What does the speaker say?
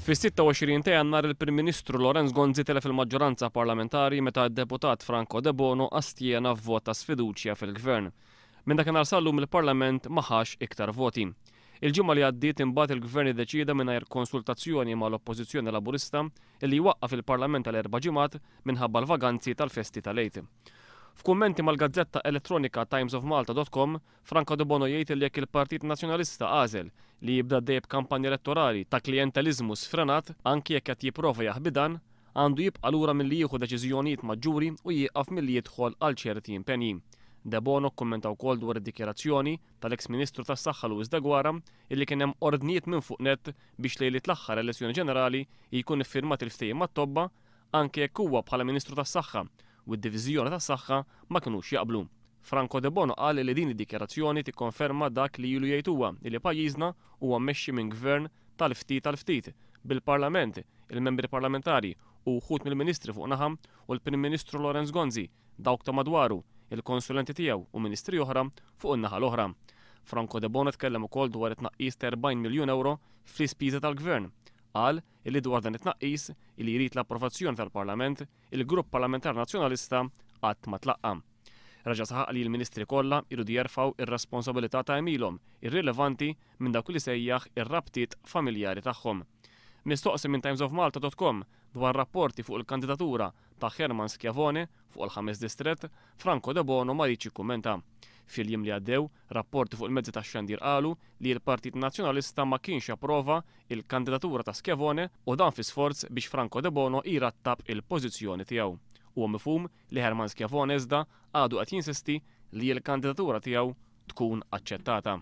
Fis-26 ta' Jannar il-Prim Ministru Lawrence Gonzi telef il-maġġoranza parlamentari meta d-Deputat Franco Debono astjena f'vot ta' sfiduċja fil-Gvern. Minn dakinhar sal-lum il-Parlament ma ħax iktar voti. Il-ġimgħa li għaddiet imbagħad il-Gvern iddeċieda mingħajr konsultazzjoni mal-Oppożizzjoni Laburista li jwaqqaf il-Parlament għal erba' ġimgħat minħabba l-vaganzi tal-festi tal-Għid. F'kummenti mal-gazzetta elettronika timesofmalta.com, Franco Debono jgħid li jekk il-Partit Nazzjonalista għażel li jibda għaddej b'kampanja elettorali ta' klijenteliżmu sfrenat, anki jekk qed jipprova jaħbi dan, għandu jibqa' lura milli jieħu deċiżjonijiet maġġuri u jieqaf milli jidħol għal ċerti impenji. Debono kkummenta wkoll dwar id-dikjarazzjoni tal-eks Ministru tas-Saħħa Louis Deguara illi kien hemm ordnijiet minn fuq nett biex lejliet l-aħħar elezzjoni ġenerali jkun iffirmat il-ftehim mat-tobba anke jekk huwa bħala Ministru tas-Saħħa u d-Diviżjoni tas-Saħħa ma kinux jaqblu. Franco Debono qal li din id-dikjarazzjoni tikkonferma dak li ilu jgħid huwa li pajjiżna huwa mmexxi minn Gvern tal-ftit għall-ftit, bil-Parlament, il-Membri Parlamentari u wħud mill-Ministri fuq naħa u l-Prim Ministru Lawrence Gonzi, dawk ta' madwaru, il-konsulenti tiegħu u Ministri oħra fuq in-naħa l-oħra. Franco Debono tkellem ukoll dwar it-tnaqqis ta' 40 miljun ewro fl-ispiża tal-Gvern. Qal illi dwar dan it-tnaqqis, illi jrid l-approvazzjoni tal-Parlament, il-Grupp Parlamentari Nazzjonalista qatt ma tlaqqa'. Reġa' saħaq li l-Ministri kollha jridu jerfgħu r-responsabilità ta' għemilhom, irrilevanti minn dawk li sejjaħ ir-rabtiet familjari tagħhom. Mistoqsi minn timesofmalta.com dwar rapporti fuq il-kandidatura ta' Herman Schiavone fuq il-ħames distrett, Franco Debono ma riedx jikkummenta. Fil-jiem li għaddew, rapporti fuq il-mezzi tax-xandir qalu li l-Partit Nazzjonalista ma kienx approva il-kandidatura ta' Schiavone u dan fi sforz biex Franco Debono jrattab il-pożizzjoni tiegħu. Huwa mifhum li Herman Schiavone iżda għadu qed jinsisti li l-kandidatura tiegħu tkun aċċettata.